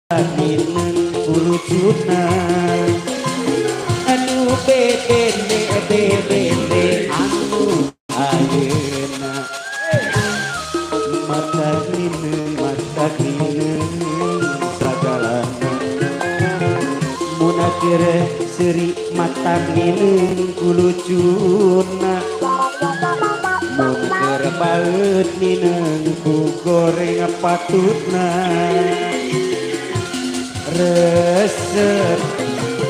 Mineng kulucuna anu bebene bebene anu ayeuna mata mineng sagalana munakir seuri mata mineng kulucuna mun keur baeut mineng ku goreng patutna resep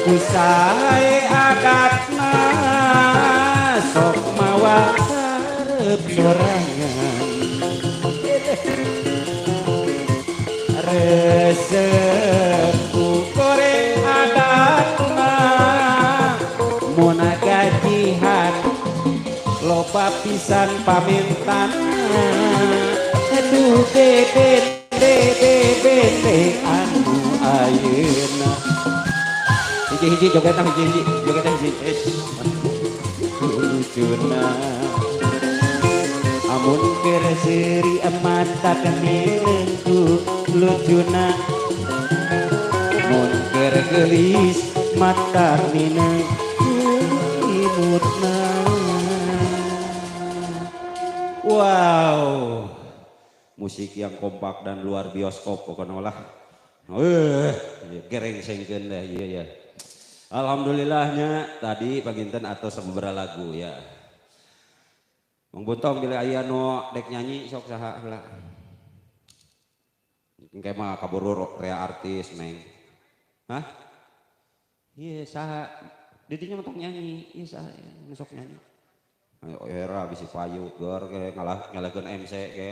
kusae adatna sok mawa karep sorangan resep ku goreng adatna mun gajihan loba pisan pamintana aduh bebe bebe anu ayeuna hiji-hiji jogetna hiji-hiji jogetna hiji lucuna amun keur seuri mata mineng ku lucuna mun keur geulis mata mineng ku imutna. Wow, musik yang kompak dan luar bioskop pokoknya lah. Gereng sengkeun deh, iya ya. Alhamdulillahnya tadi paginten atau sababaraha lagu ya. Mang Buntong bila aya nu dek nyanyi sok saha heula. Engke mah kaburu rea artis neng. Hah? Iya saha? Didinya mah tong nyanyi, iya saha nu sok nyanyi. Ayo era bisi payu gor ke ngalah ngalahkeun MC ke.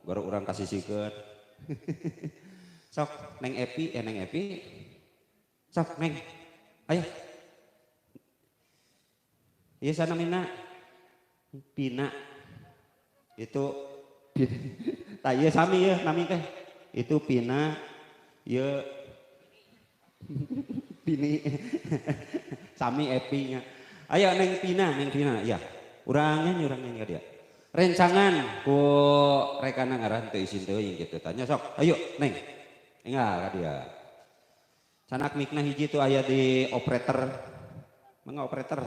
Gor urang kasisikeun. Sok Neng Epi, Neng Epi. Sok Neng. Ayo. Iya sana Mina. Pina. Itu tah ieu sami ya nami teh. Itu Pina ieu Pini. Sami Epi nya. Ayo Neng Pina, Neng Pina ya. Urang nyanyi ka dia. Rencangan ku rekana ngaran teu isin teuing kitu tanya sok. Ayo Neng. Enggal ka dia. Sanak mikna hiji tuh aya di operator. Mangga operator.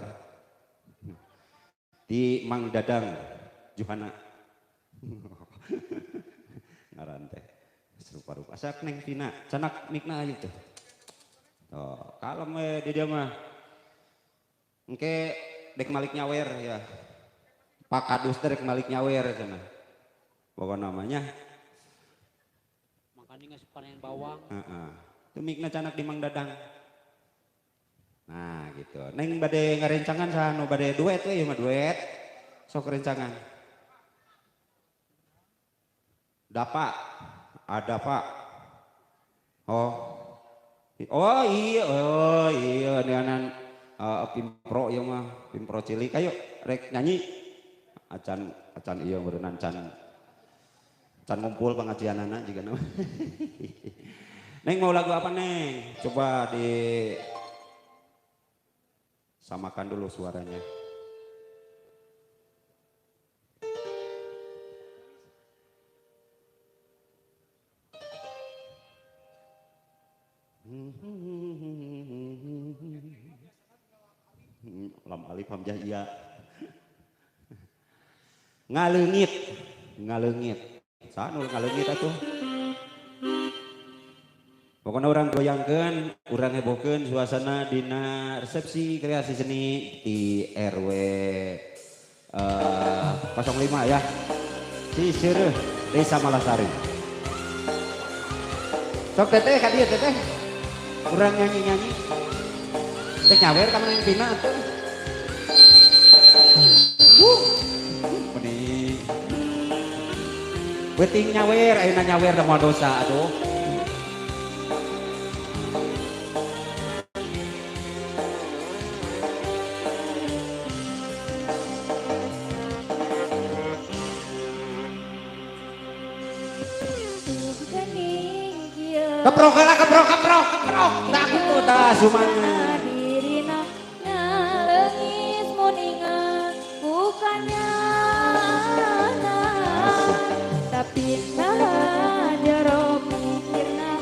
Di Mang Dadang Juhana. Ngaran teh serupa-rupa. Sak Neng Pina, sanak mikna aja tuh. Tuh, kalem we di dia mah. Engke dek malik nyawer ya. Pak Kadus teh dek malik nyawer cenah. Pokok namanya makanya geus panen bawang. Heeh. Itu mikna canak di Mang Dadang. Nah gitu. Neng bade ngarencangan saha nu bade duet we ieu mah duet. Sok rencangan. Dapa. Ada Pak. Oh. Oh iya, oh iya neanan pimpro ieu mah, pimpro cilik. Ayo rek nyanyi. Acan acan ieu meureunnan can can ngumpul pengajianana juga nama. Neng mau lagu apa Neng? Coba di samakan dulu suaranya. Lam alif hamzah iya. Ngaleungit, ngaleungit. Saha nu ngaleungit atuh? Pokoknya orang goyangkeun, urang hebohkeun suasana dina resepsi kreasi seni di RW 05 ya. Ciseureuh, Desa Malasari. Sok teteh ka dieu teteh. Urang nyanyi-nyanyi. Teh nyawer ka Neng Pina atuh. Meni. Beuting nyawer, ayeuna nyawer da moal dosa atuh. Keprok lah, keprok, keprok, keprok. Tak gitu dah semuanya. Dirina ngalengis muninga bukannya tapi nah jero mikirna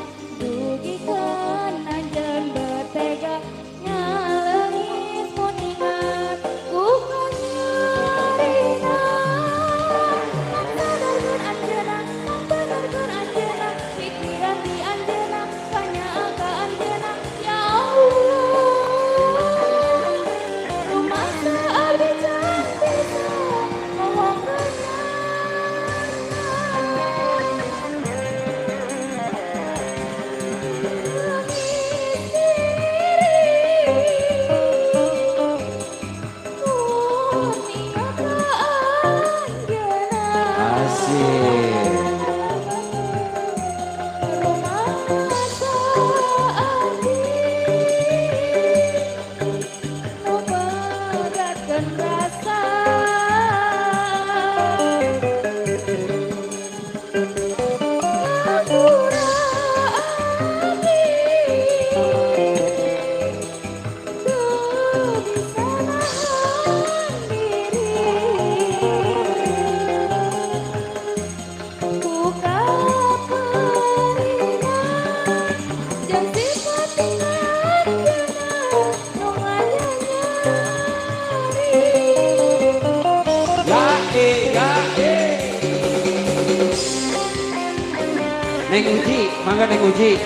Neng Uji, mangga Neng Uji.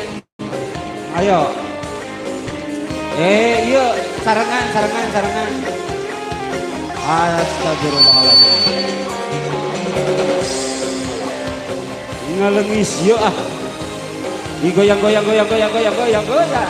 Ayo. Iya, sarengan, sarengan, sarengan. Astagfirullahaladzim. Ngalengis yo ah. Digoyang goyang goyang goyang goyang goyang goyang.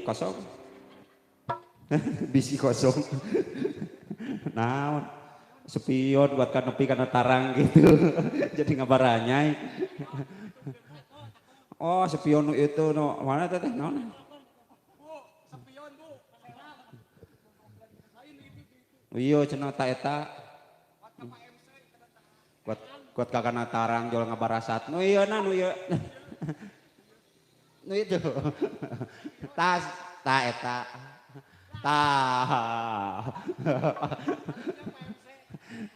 Kosong. Bisi kosong. Nah, spion buat kanopi karena tarang gitu. Jadi ngabaranyai. Oh, spion itu no mana teteh naon? Iya cenah ta eta. Kuat kuat kakana tarang jual ngabarasat. Nu ieu na nu ieu. Nu itu. Tas ta eta. Ta.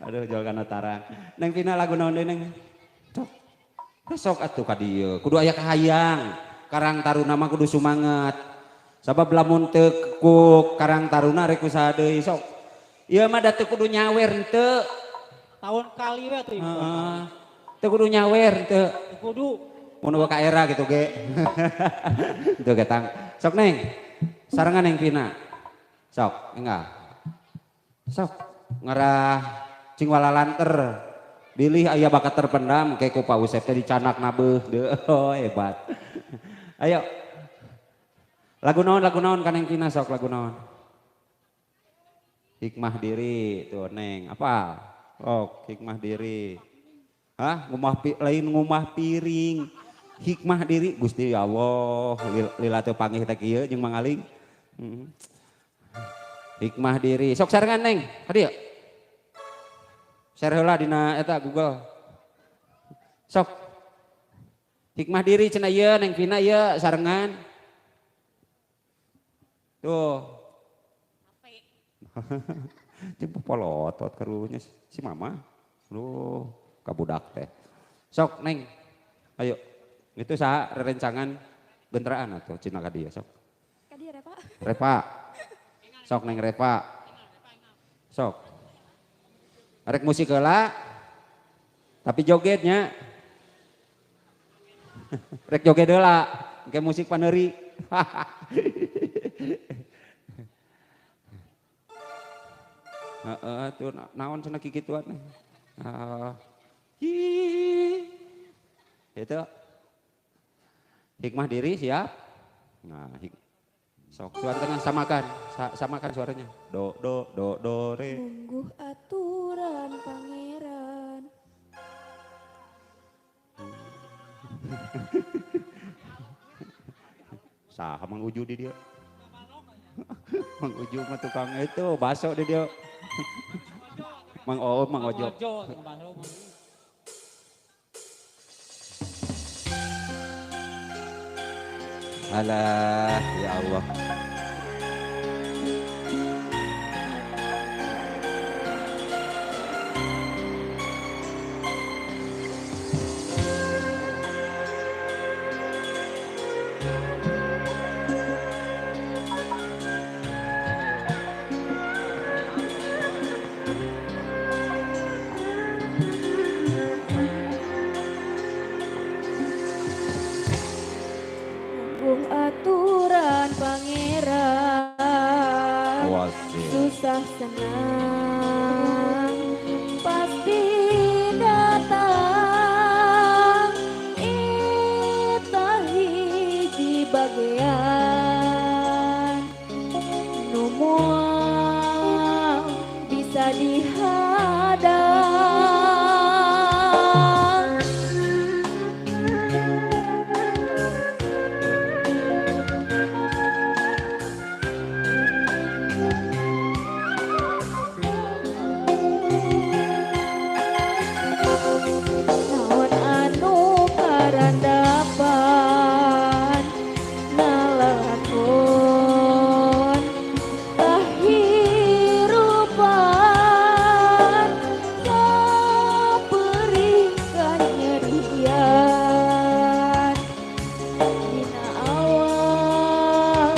Aduh jual kana tarang. Neng Pina lagu naon deui Neng? Cok. Sok atuh ka dieu. Kudu aya kahayang. Karang Taruna mah kudu sumanget. Sabab lamun teu ku Karang Taruna rek usaha deui sok. Ieu mah da teu kudu nyawer henteu. Tahun kali we atuh. Heeh. Teu kudu nyawer henteu. Teu kudu. Mun ka era gitu ge. Henteu ge tang. Sok Neng. Sarengan Neng Pina. Sok, enggak. Sok ngarah cing walalanter. Bilih aya bakat terpendam ke ku Pak Usep teh dicanak nabeuh. Oh, hebat. Ayo. Lagu naon ka Neng Pina sok lagu naon? Hikmah diri tuh Neng, apa? Oh, hikmah diri. Hah, ngumah lain ngumah piring. Hikmah diri Gusti ya Allah, lila teu panggih teh kieu jeung mangaling. Hikmah diri. Sok sarengan Neng, ka dieu. Share heula dina eta Google. Sok. Hikmah diri cenah ieu Neng Vina ieu sarengan. Tuh. Jeung popolotot karunya si mama. Duh, kabudak teh. Sok Neng. Ayo. Itu saha rerencangan genteraan atuh cenah ka dieu sok. Ka dieu Repa. Repa. Sok Neng Repa. Sok. Rek musik heula. Tapi jogetnya. Rek joget heula, engke musik paneuri. Heeh, tuh naon cenah kikituan. Itu hikmah diri siap. Nah, sok suaranya samakan, samakan suaranya. Do do do do re. Mungguh aturan pangeran. Saha Mang Uju di dia. Mang Uju mah tukang itu baso di dia. Mang Oom, Mang Ojo. Alah, ya Allah. Aturan pangeran susah senang pasti datang eta hiji bagian nu moal bisa dihadang. Naon anu karandapan nalakon kahirupan kaperikan nyerian dina awal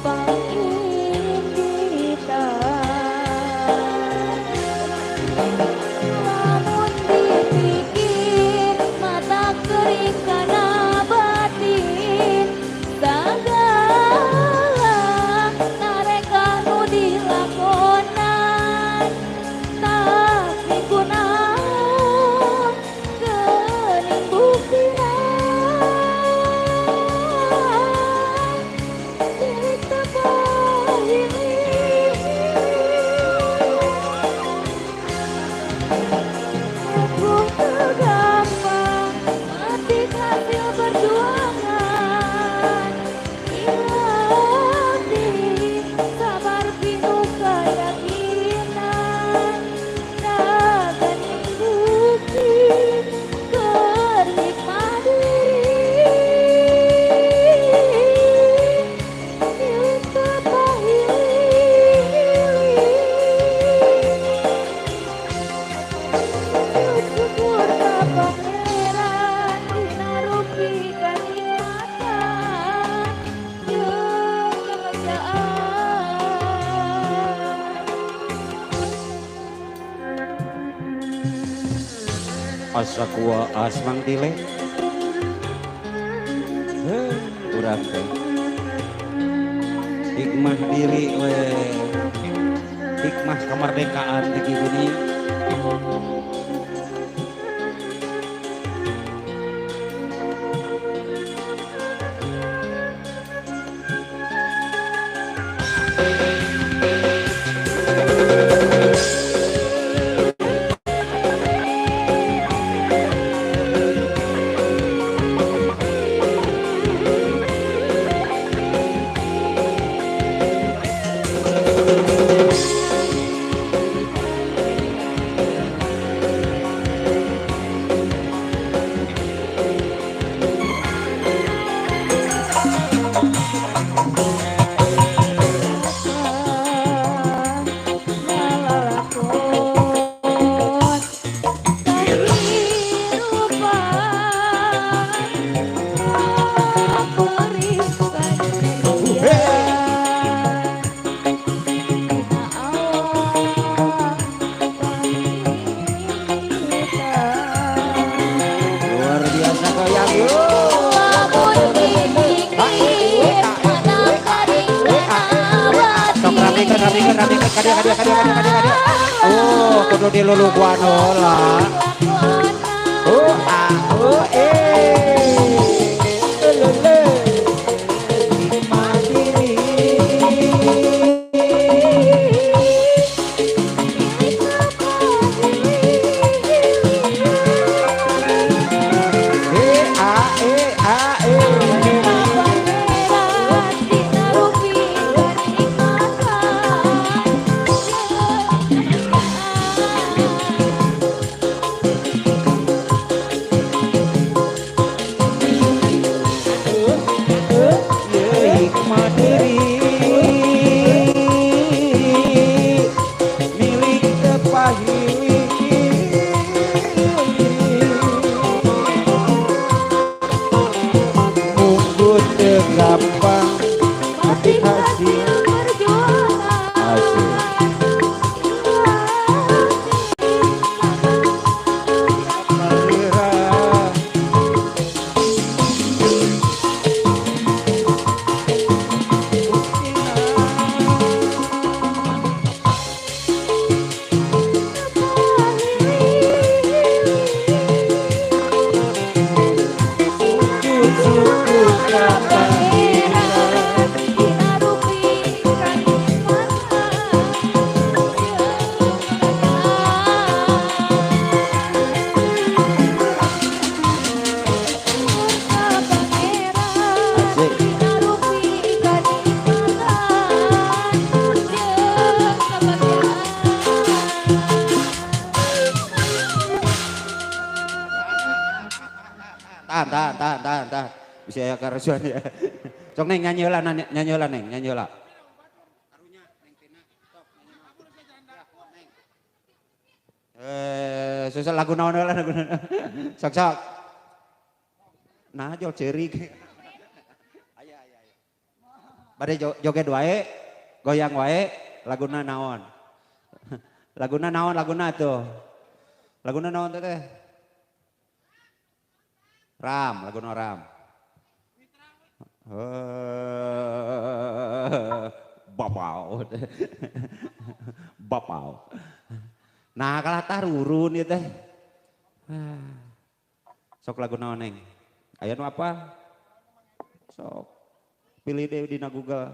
panginditan. Lamun dipikir mata kering kana batin sagala nareka nu dilakonan tapi kunaon geuning buktina milik teu Aku gampang mati hasil perjuangan dilatih sabar pinuh keyakinan dagang bukti keur hikmah diri milik teu pahili. Syukur ka pangeran dina rupi kanikmatan jeung kebahagiaan. Asa kuaas Mang Tile. Heuh, urang teh. Hikmah diri we. Hikmah kemerdekaan teh kitu nih. Ramikeun, ramikeun, kadia, kadia, kadia, kadia, kadia, kadia. Oh, kudu diluluguan heula. Oh, ah, oh, eh. Lele. Mandiri. E A E A E. Pangeran dina rupi kanikmatan. Ye hikmah diri milik tepahili. Munggu teu gampang Masih hasil hasil perjuangan. Asik. Pangeran. Sujud syukur ka Pangeran dina rupi kanikmatan. Pangeran Asik. dina rupi kanikmatan jeung kebahagiaan. Tahan, tahan, tahan, tahan, tahan. Bisa ya karusuhan ya. Sok, Neng, nyanyi heula, nyanyi heula, Neng, nyanyi heula. Eh, susah lagu naon heula, lagu naon. Sok, sok. Nah, jol ceurik. Aya, aya, aya. Bade joget wae, goyang wae, laguna naon? Laguna naon, laguna tuh? Laguna naon, Teteh? Ram, laguna Ram. Eh, bapau. Bapau. Nah, kalah tarurun ieu teh. Sok lagu naon, Neng? Aya nu apa? Sok. Pilih deh dina Google.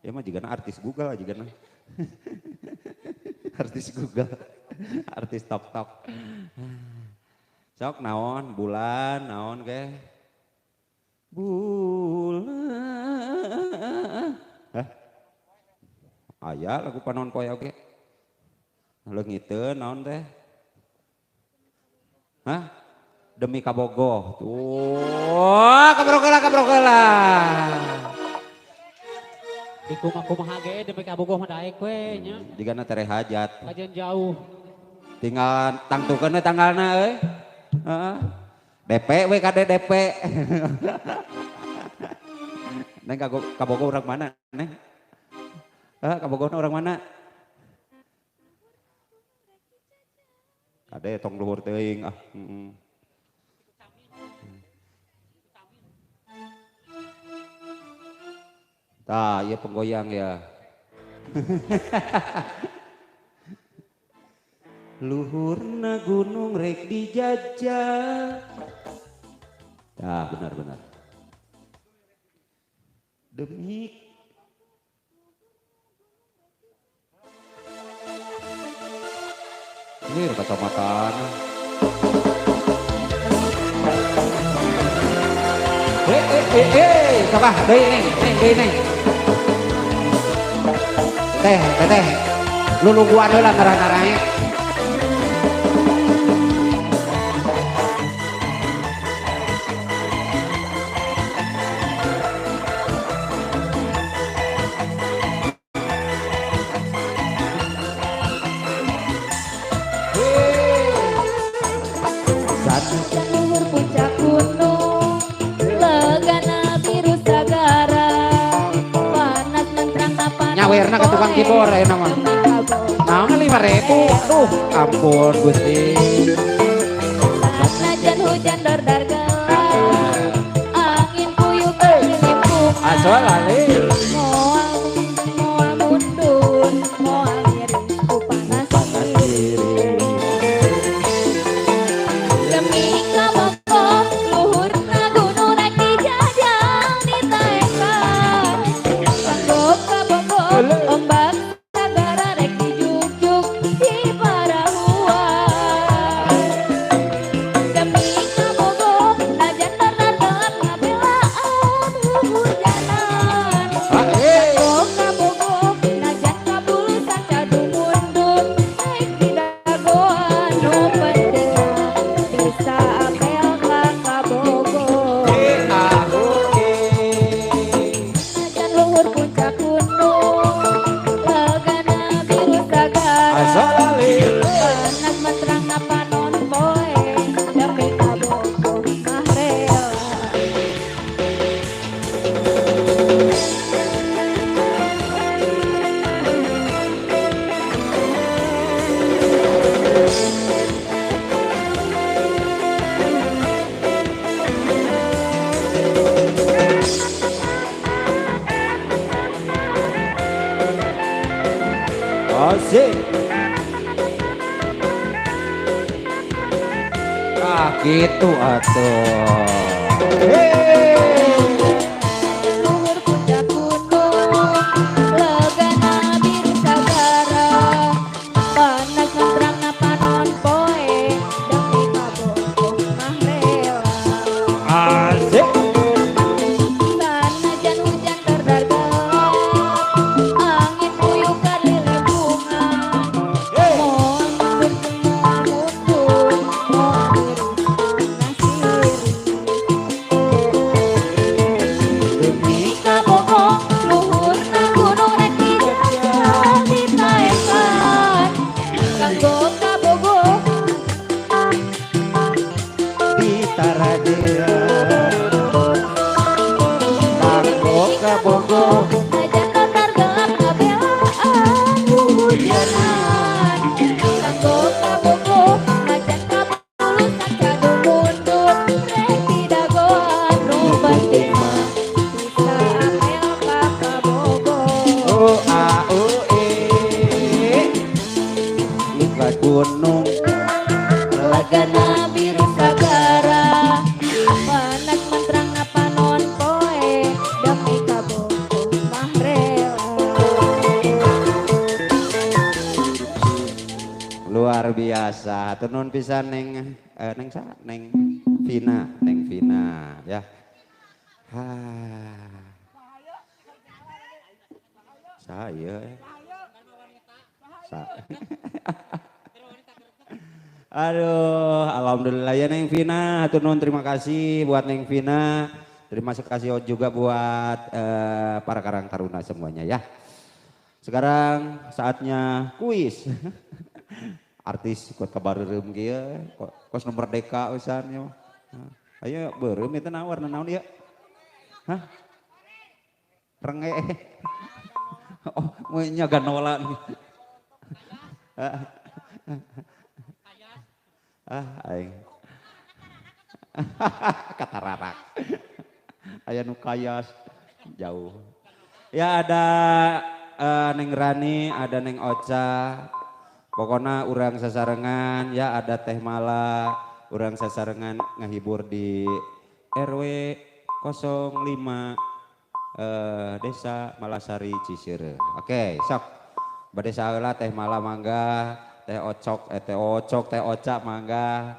Ya mah jigana artis Google, jigana. Artis Google. Artis Tok Tok. Sok naon, bulan naon ke? Bulan. Hah? Aya lagu panon poe oge. Leungiteun naon teh? Hah? Demi kabogoh. Tuh, kabrok heula, kabrok heula. Di kumaha ge demi kabogoh mah daek we nya. Jigana tere hajat. Kajian jauh. Tinggal tangtukeun we tanggalna euy. Heeh. DP we kade DP. Neng, kabogoh urang mana, Neng? Hah, kabogohna urang mana? Kade tong luhur teuing ah. Heeh. Tah, ieu penggoyang ya. Luhurna gunung rek dijajah. Tah, benar benar. Demi. Ini kacamata. Eh eh eh eh, sok ah, deui, Neng, Neng, deui, Neng. Teh, teteh, luluguan heula ngarah-ngarahnya. Satu. Luhur puncak gunung, legana biru sagara, panas menterang apa. Nyawerna ka tukang keyboard ayeuna mah. Naon 5.000? Duh, ampun Gusti. Najan hujan dordar gelap, angin puyuh keliling Asal ale. Moal. Asik. Ah gitu atuh. Hey. Luhur puncak gunung, legana biru sagara, panas menterang panon poe, demi kabogoh mah rela. Asik. Sanajan hujan dardar gelap, angin puyuh kalilibungan, Hey. moal mundur semua mundur, moal nasiri. Demi Kabogoh luhurna gunung rek dijajah ditaekan, kanggo kabogoh di Taradea. Kanggo kabogoh najan latar gelap ngabelaan hujanan, kanggo kabogoh najan kabulusan kadu mundur rek didagoan, nu penting mah bisa apel ka kabogoh. O A O E. Ka gunung Lagana biru sagara, panas menterang panon poe, demi kabogoh mah rela. Luar biasa. Hatur nuhun pisan Neng Neng sa Neng Vina, Neng Vina ya. Ha. Saya ya. Sa. Aduh, alhamdulillah ya Neng Vina, hatur nuhun, terima kasih buat Neng Vina. Terima kasih juga buat para Karang Taruna semuanya ya. Sekarang saatnya kuis. Artis kuat kabareureum kieu, kos nu merdeka pisan ya. Ayo beureum itu naon warna naon ieu? Hah? Renge. Oh, mau ganola nih. Ah, aing. Katararak. Aya nu kayas jauh. Ya ada Neng Rani, ada Neng Ocha. Pokoknya urang sasarengan ya, ada Teh Mala, urang sasarengan ngahibur di RW 05 Desa Malasari Ciseureuh. Oke, sok. Bade saheula Teh Mala mangga, Teh Ocok, Teh Ocok, Teh Oca mangga.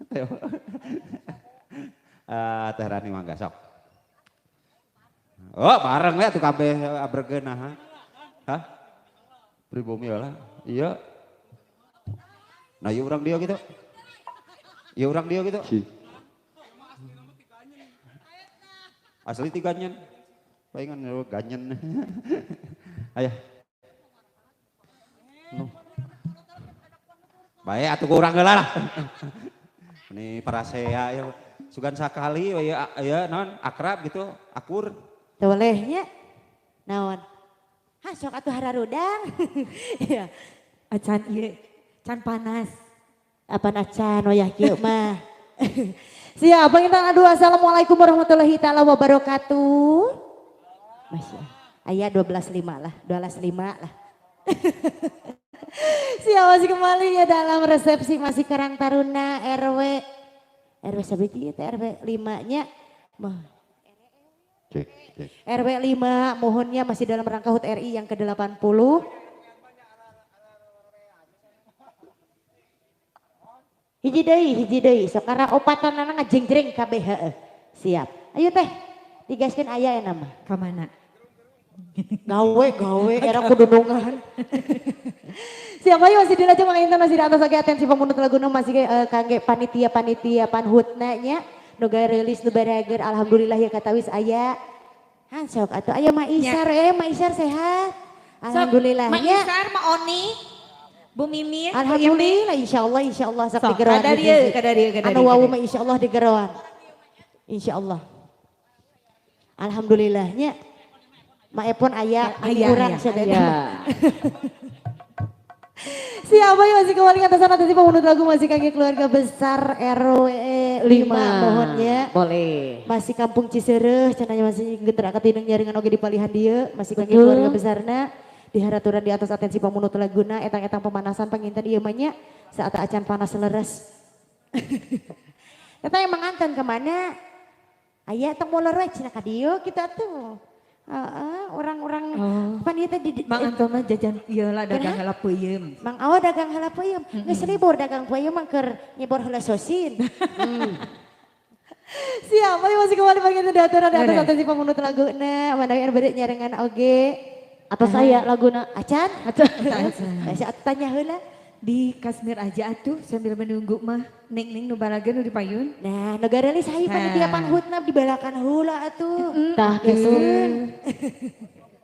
Teh Teh Rani mangga sok. Oh, bareng ya tuh kabeh abregeun nah. Hah? Pribumi lah. Iya. Nah, iya urang dia gitu. Iya urang dia gitu. Asli tiga nyen. Palingan ganyen. Ayo. Nu. Baik atuh urang heula lah. Ini parasea ya. Sugan sakali ya, ya non akrab gitu, akur. Bolehnya. Naon? Hah, sok atuh hararudang. Iya. Acan ieu, can panas. Apan acan wayah kieu mah. Siap, panginten aduh, assalamualaikum warahmatullahi taala wabarakatuh. Masya Ayah 12.5 lah, 12.5 lah. Siap, masih kembali ya dalam resepsi masih Karang Taruna RW RW sabiji teh RW 5 nya. Cek, cek. RW 5 mohonnya masih dalam rangka HUT RI yang ke-80. Hiji deui, hiji deui. Sok karena opatanana ngajenggreng kabeh heueuh. Siap. Ayo teh, digaskeun aya ya nama. Ka mana? Gawe, gawe, era kudunungan. Siap, ayo masih dilajeng manginten masih di atas lagi atensi pemunut laguna masih kangge panitia-panitia panhutna nya. Nu rilis nu barager, alhamdulillah ya katawis aya. Han sok atuh aya Ma Isar, Ma Isar sehat. Alhamdulillah Ma nya. Isar, Ma Oni, Bu Mimin, Bu Imi. Alhamdulillah insyaallah insyaallah sok Sok, digeroan. kada dieu, kada dieu, kada Anu dieu, wau kada mah insyaallah digeroan. Insyaallah. Alhamdulillahnya. Ma Epon aya, Aya, kurang aya, sadaya. Aya. Siapa yang masih kembali atas atas pemunut lagu masih kaki keluarga besar RW 5 mohonnya. Boleh. Masih kampung Ciseureuh, cenanya masih geter akatineng nyaringan oge di palihan dieu, masih kaki Betul. keluarga besarna. Diharaturan di atas atensi pamunut laguna etang-etang pemanasan panginten ieu mah nya saat acan panas leres. Eta yang manganten kemana? Aya tong molor we cenah ka dieu kita tuh. Heeh, orang-orang pan ieu teh di Mang Anton mah jajan ieu lah dagang heula peuyeum. Mang Awa dagang heula peuyeum. Geus libur dagang peuyeum mah keur nyebor heula sosin. Siap, ayo masih kembali pagi itu diaturan di atas atensi pamunut laguna. Mana yang bade nyarengan oge. Atau saya laguna. Acan? Acan. Saya tanya heula. Di Kasmir aja atuh sambil menunggu mah neng-neng nu balaga nu di payun. Nah, negara li sahi panitia panghutna dibalakan heula atuh. Tah gitu.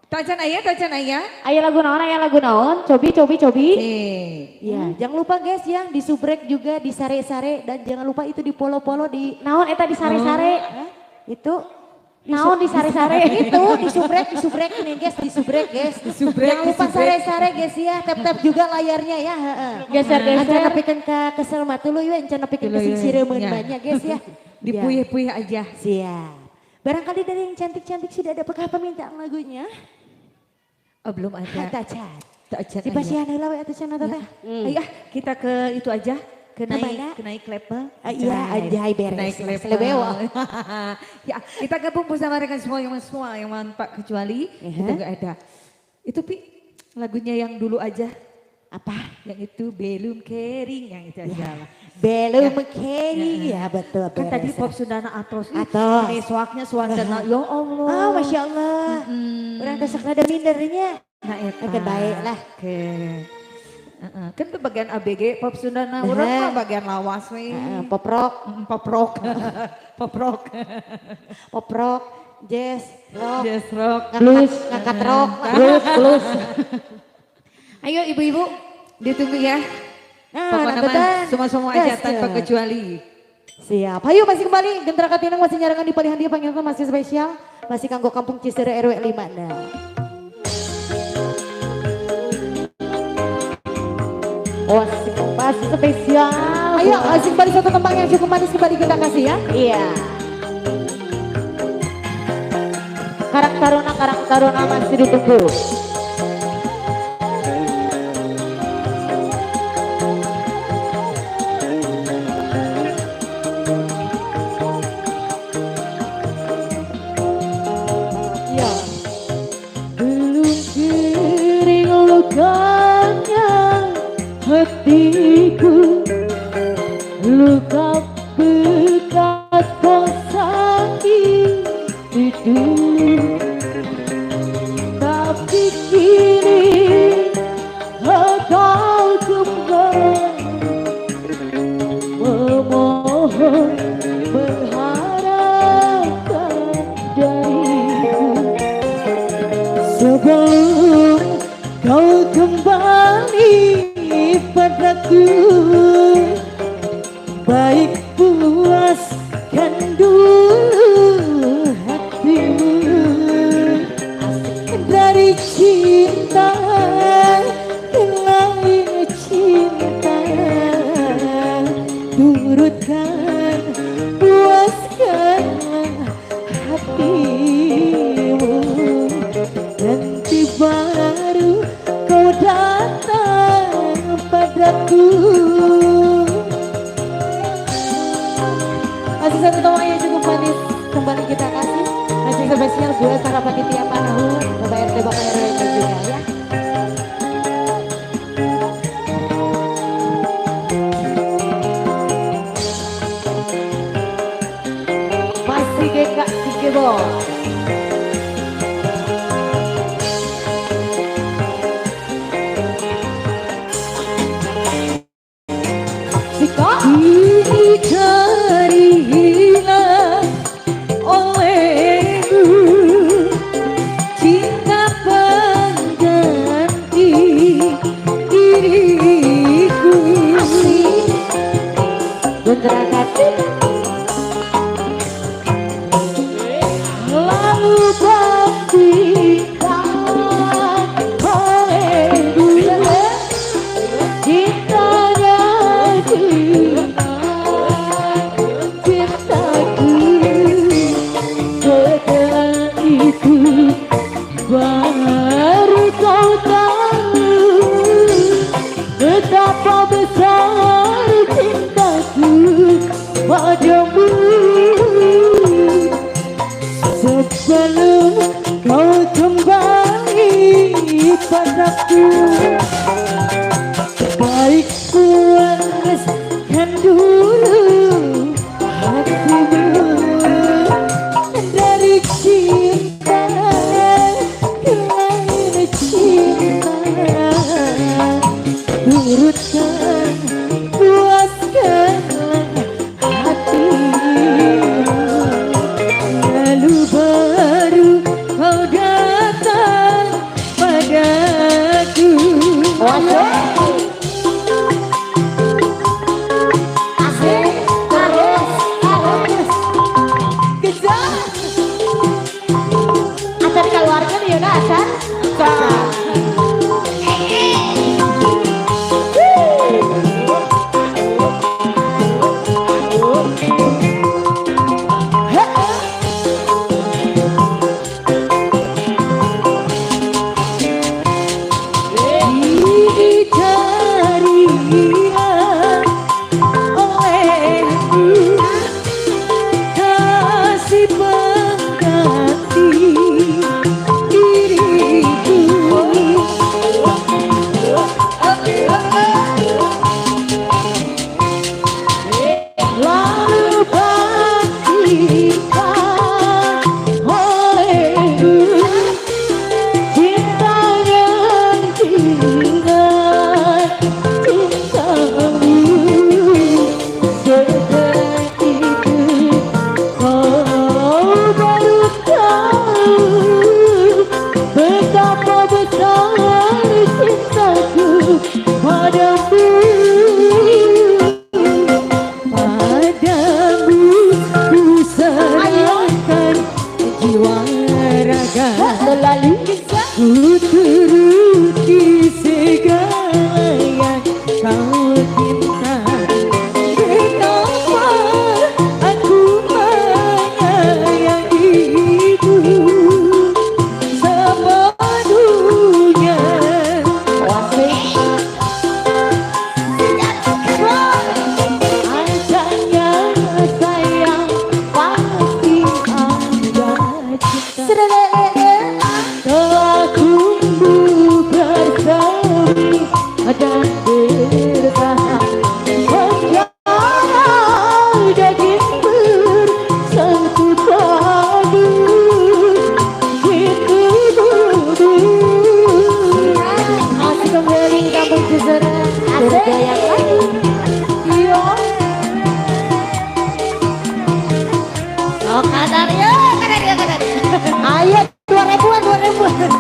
Tacan aya, tacan aya. Aya lagu naon, aya lagu naon. Cobi, cobi, cobi. Ya, jangan lupa guys ya, di subrek juga, di sare-sare dan jangan lupa itu di polo-polo di naon eta di sare-sare. Oh. Itu naon di sare-sare itu di subrek nih guys, di subrek guys. Disubrek, jangan lupa sare-sare guys ya, tap-tap juga layarnya ya, heeh. Geser-geser. Acan nepikeun ka kesel mah tuluy we, encan nepikeun ka sing sireumeun banyak guys ya. Dipuyeh-puyeh aja. Siap. Barangkali dari yang cantik-cantik sudah ada apakah permintaan lagunya? Oh, belum ada. Tacan. Tacan. Di pasihan heula we atuh cenah teh. Ayo kita ke itu aja. Ke naik level. Iya, aja beres. Naik level. Ya, kita gabung bersama dengan semua yang manfaat kecuali itu enggak ada. Itu Pi, lagunya yang dulu aja. Apa? Yang itu belum kering, yang itu aja lah. Belum kering, ya betul. Kan tadi pop Sundana atos. Atos. Ini soaknya suasana, ya Allah. Oh, Masya Allah. Orang kesek rada mindernya. Nah, itu. Oke, baik lah. Oke. Kan itu bagian ABG pop Sundana, orang mah bagian lawas we. Pop rock, pop rock, pop rock, pop rock, jazz rock, jazz rock, blues, ngangkat rock, blues, blues. Ayo ibu-ibu, ditunggu ya. Nah, pokoknya semua-semua aja tanpa kecuali. Siap. Ayo masih kembali Gentra Katinang masih nyarengan di palihan dia panggilan masih spesial, masih kanggo Kampung Ciseureuh RW 5. Nah. Oh, masih spesial. Ayo, asik kembali satu tembang yang cukup manis kembali kita kasih ya. Iya. Karang Taruna masih ditunggu. Iya. Belum kering lukanya hatiku, luka bekas kau sakit itu, tapi kini kau kembali memohon mengharapkan dariku. Sebelum kau kembali padaku, baik puaskan dulu hatimu dari cinta ke lain cinta, turutkan puaskanlah hatimu, nanti baru kau datang padaku. Masih satu teman yang cukup manis kembali kita kasih. Masih spesial buat para panitia Panahu, Bapak RT, Bapak RW juga ya. Masih GK Cikebo. Kini terhina olehmu, cinta pengganti diriku. Lalu Oh, kadar ya, kadar ya, kadar. Ayo 2000-an, 2000-an.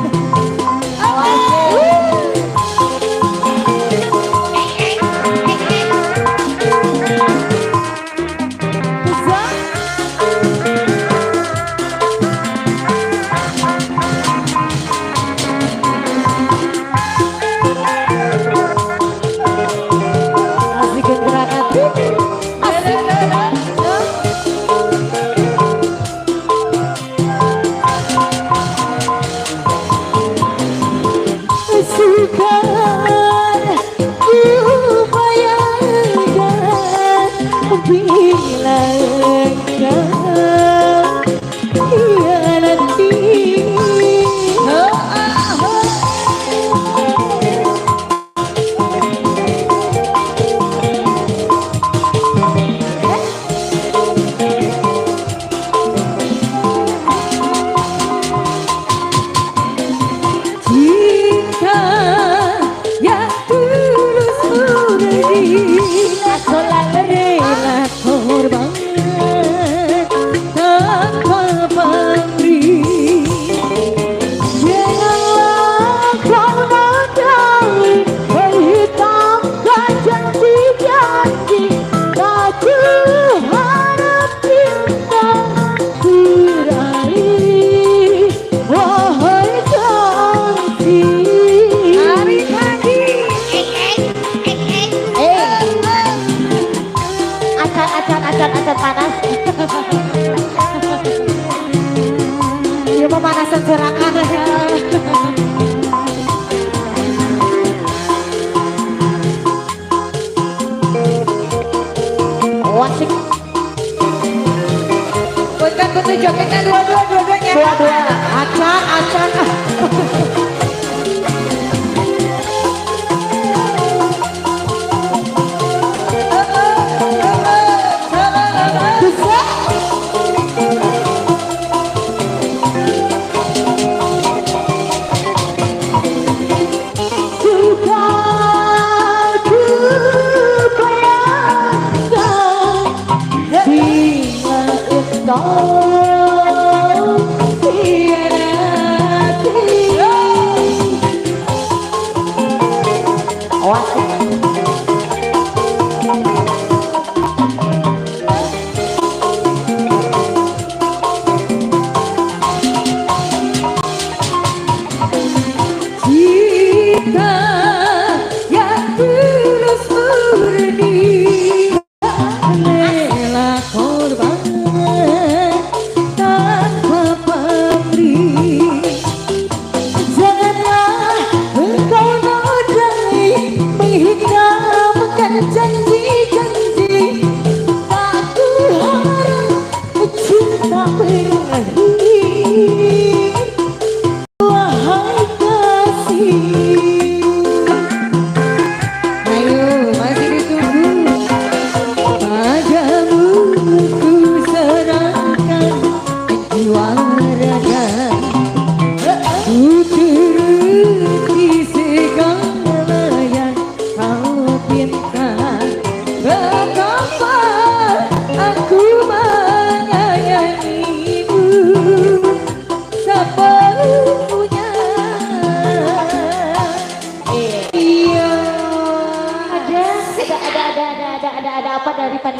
Acan panas. Dia pemanasan serangan. Wasik. Punten jogetnya dua-dua, dua-duanya. Dua-dua. Acan, acan.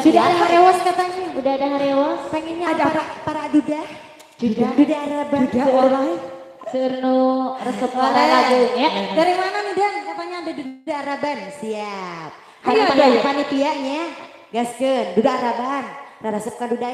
Sudah ada harewas katanya. Udah ada harewas. Pengennya ada apa? Para duda. Duda. Duda Araban. Duda oleh. Serno resep lagunya. Dari mana nih Dan? Katanya ada duda Araban. Siap. Ayo panitianya. Gaskeun duda Araban. Resep ka duda.